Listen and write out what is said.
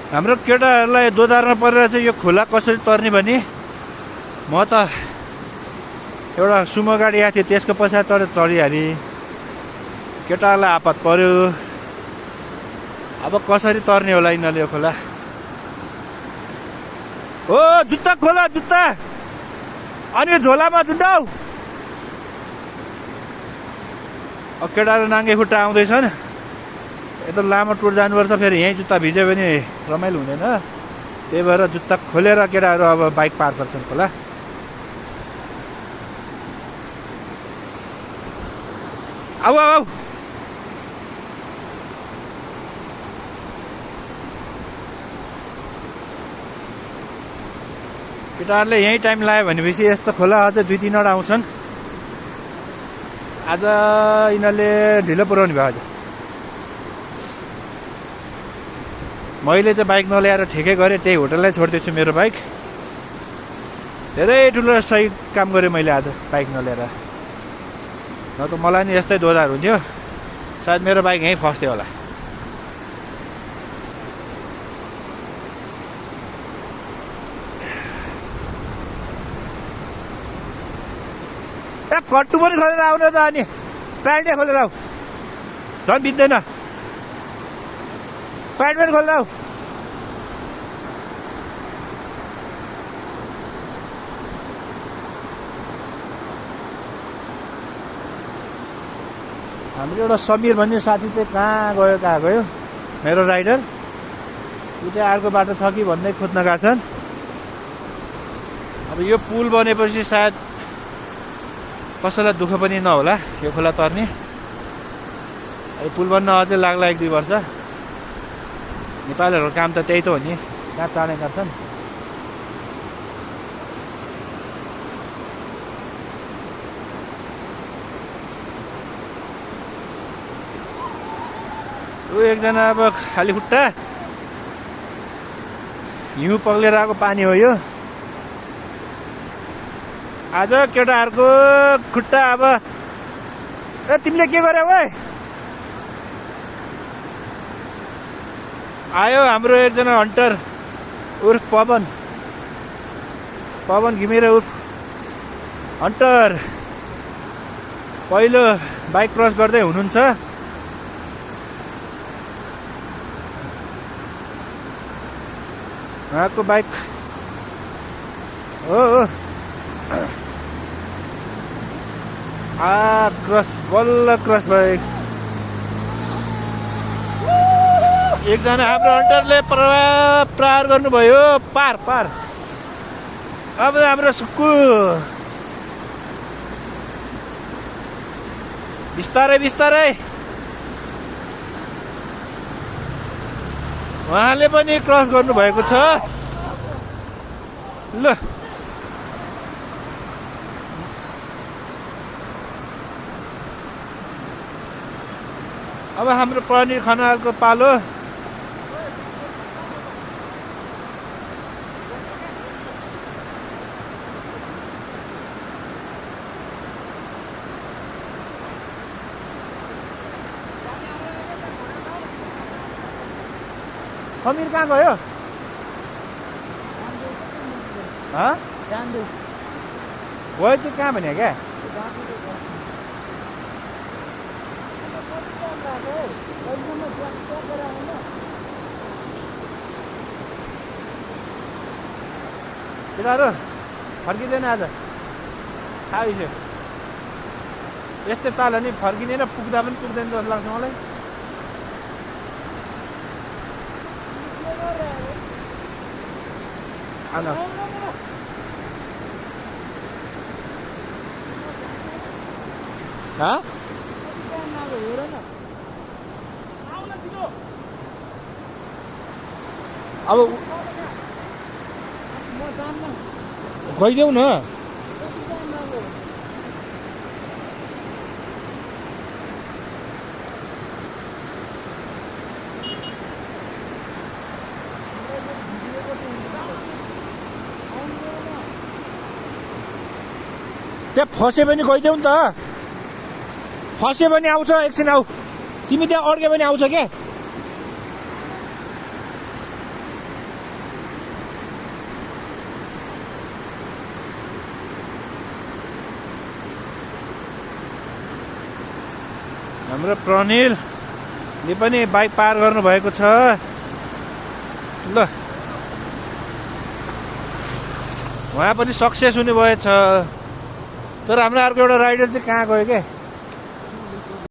हाम्रो केटाहरूलाई दोधारमा परेर चाहिँ यो खोला कसरी तर्ने भने म त एउटा सुमो गाडी आएको थियो त्यसको पछाडि चढेर चढिहालेँ। केटाहरूलाई आपत पर्यो। अब कसरी तर्ने होला यिनीहरूले यो खोला। ओ जुत्ता खोला जुत्ता अनि झोलामा जुटाउ। अब केटाहरू नाङ्गे खुट्टा आउँदैछन्। यता लामो टुर जानुपर्छ फेरि यहीँ जुत्ता भिज्यो भने रमाइलो हुँदैन। त्यही भएर जुत्ता खोलेर केटाहरू अब बाइक पार गर्छन् खोला। आऊ आऊ केटाहरूले यहीँ टाइम लाग्यो भनेपछि यस्तो खोला अझै 2-3वटा आउँछन्। आज यिनीहरूले ढिलो पुऱ्याउने भयो। आज मैले चाहिँ बाइक नल्याएर ठिकै गरेँ। त्यही होटललाई छोडिदिएछु मेरो बाइक। धेरै ठुलो सही काम गरेँ मैले आज बाइक नल्याएर। न त मलाई नि यस्तै दोधार हुन्थ्यो। सायद मेरो बाइक यहीँ फस्थ्यो होला। ए कट्टु पनि खोलेर आउन त अनि प्यान्टै खोलेर आऊ। झन् बित्दैन। प्यान्ट पनि खोलेर आऊ। हाम्रो एउटा समीर भन्ने साथी चाहिँ कहाँ गयो मेरो राइडर। यो चाहिँ अर्को बाटो छ कि भन्दै खोज्न गएको छन्। अब यो पुल बनेपछि सायद कसैलाई दुःख पनि नहोला यो खोला तर्ने। यो पुल बन्न अझै लाग्ला 1-2 वर्ष। नेपालीहरूको काम त त्यही त हो नि। कहाँ चाँडै गर्छन्। ऊ एकजना अब खाली खुट्टा हिउँ पग्लेर आएको पानी हो यो। आज केटाहरूको खुट्टा अब ए तिमीले के गर्यौ ओए। आयो हाम्रो एकजना हन्टर उर्फ पवन घिमिरे उर्फ हन्टर। पहिलो बाइक क्रस गर्दै हुनुहुन्छ। उहाँको बाइक हो क्रस बल्ल क्रस भयो। एकजना हाम्रो हन्टरले प्रहार गर्नुभयो पार। अब हाम्रो सुक्कु बिस्तारै उहाँले पनि क्रस गर्नुभएको छ। ल अब हाम्रो पनिर खनालको पालो। समीर कहाँ गयो? वो चाहिँ कहाँ भन्यो क्या? केटाहरू फर्किँदैन आज थाहा छ। यस्तै ताल नि फर्किँदैन पुग्दा पनि पुग्दैन जस्तो लाग्छ मलाई। अब गइदेऊ न। त्यहाँ फसे पनि गइदेऊ नि त। फसे पनि आउँछ एकछिन आऊ। तिमी त्यहाँ अड्के पनि आउँछ के? हाम्रो प्रणिलले पनि बाइक पार गर्नुभएको छ ल। उहाँ पनि सक्सेस हुने भएछ। तर हाम्रो अर्को एउटा राइडर चाहिँ कहाँ गयो क्या?